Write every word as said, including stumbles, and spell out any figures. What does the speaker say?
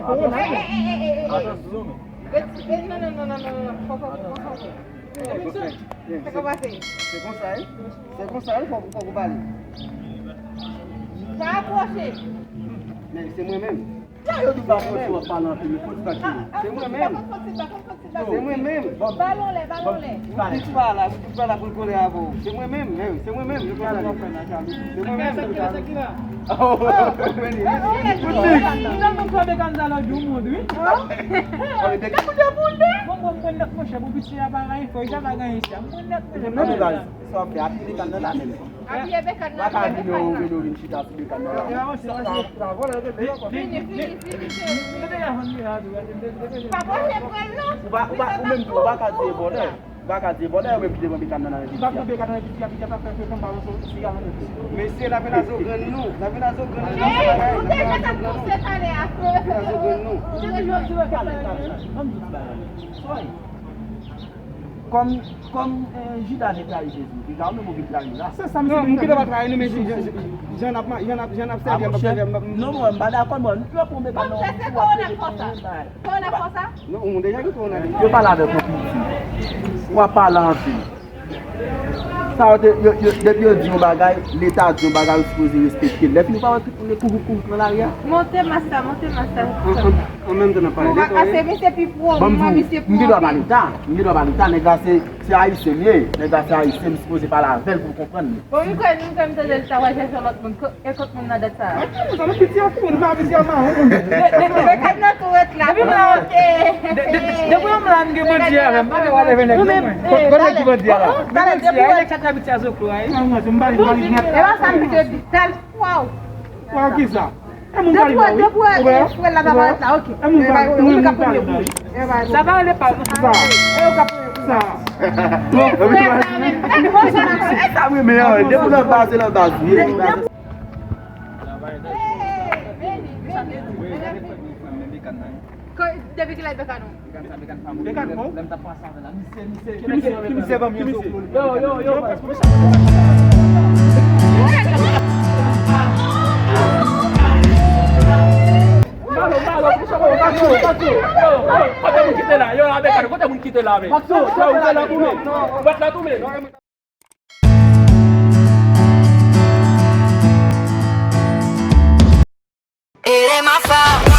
Atansyon, men. Ret-, eh, non, non, non, non, non, non, fò, fò, fò, fò, fò. Sa k ap pase? Se konsa, wi. Se konsa, wi, fò, fò ou pale. Pa apwoche. Men, se mwen menm. Sa yo di w pa pran sou w ap pale anpil, men fò ti bak ki. Se mwen menm. Se mwen menm. Balon lè, balon lè. Ou di pa la, ou di pa la pou l kole avè w. Se mwen menm, men, se mwen menm. Se mwen menm. Ou tèlman frape kanza lòt jou moun, wi. Bon, bon, mwen nèt, monchè, bon, piti a pa gen fò, li ja pa gen isi a. Mwen nèt, monchè. Sa w ap fè, apiye bekàn nan la menm. Apiye bekàn nan la menm. Ou pa ka vin, ou vin, ou vin chita sou bekàn nan la. Vini, vini, vini, cheri. Pa pwoche pran l non. Ou pa, ou pa, ou menm tou, ou pa ka di e vòlè. Ou pa ka di e vòlè, ou menm ki te pran bekàn nan nan piti a. Mesye, n ap vin a zo grenn nou. N ap vin a zo grenn nou. Hey, nou deja t ap panse talè a. N ap vin a zo grenn nou. Ou te toujou di w pa pale. Ban m di w ti bagay. Kòm, kòm, eh, Jida te trayi Jezi, piga ou menm ou vin trayi nou la. Se sa, misye. Non, m kite pa trayi nou, men jan, jan, jan n ap ma-, jan n ap, jan n ap sèvi a, m ap sèvi a, m ap. Non, mwen, m pa dakò, mwen. Nou pran bekàn nan. Bon, se, se kowona fò sa. Kowona fò sa? Non, ou deja gen kowona deja. Yo pale avèk yon piti. W ap pale anpil. Sa yo te, yo, yo, depi yo di yon bagay, Leta di yon bagay, ou sipoze respekte l. Lè fini ou pa wè tout moun kouri, kouri pran lari a. Monte masta, monte masta. An, an, an menm tan n ap pale de kò, ase misye pi pwomò, misye pwomò. M gen dwa pale ta, m gen dwa pale ta, nèg la se, se ayisyen li ye, nèg la se ayisyen, m sipoze pale avè l pou l konprann li. Bon, m kwè, m kwè m tande l ta wè jèjè lòt moun. Ko-, e kot moun nan dat sa a? Sa nou piti an kou, nou pa piti an mawon. Depi m la, depi yon mla m gen bandi avè m, pa gen wale vè nèg yo mwen. Kote ki bandi a la? Talè, depi w wè kat la piti a zoklo a, e. Non, non, se m pale, m pale nèt. E pa sa m te di, talè, waw. Waw, ki sa? E moun pale la, wi. Depi w wè frè la pa parèt la, oke. E moun pale, wi, moun pale la, wi. Sa pa rele pa. Sa. E yo ka pran. Sa. E sa, men, men, men, sa mwen, men, depi nan baz, se nan baz, wi. Depi kilè bekàn ou? Bekàn sa, bekàn pa mwen. Bekàn bon? Lè m t ap pase avè l la, misye, misye, ki misye, ki misye ban m yon sou. Yo, yo, yo. Malo, malo, Maxo, Maxo, Maxo. Yo, yo, kote moun ki te la? Yo, la bekàn, kote moun ki te la, men? Maxo, yo, ou te la tou, men. Ou pa t la tou, men. It ain't my fault.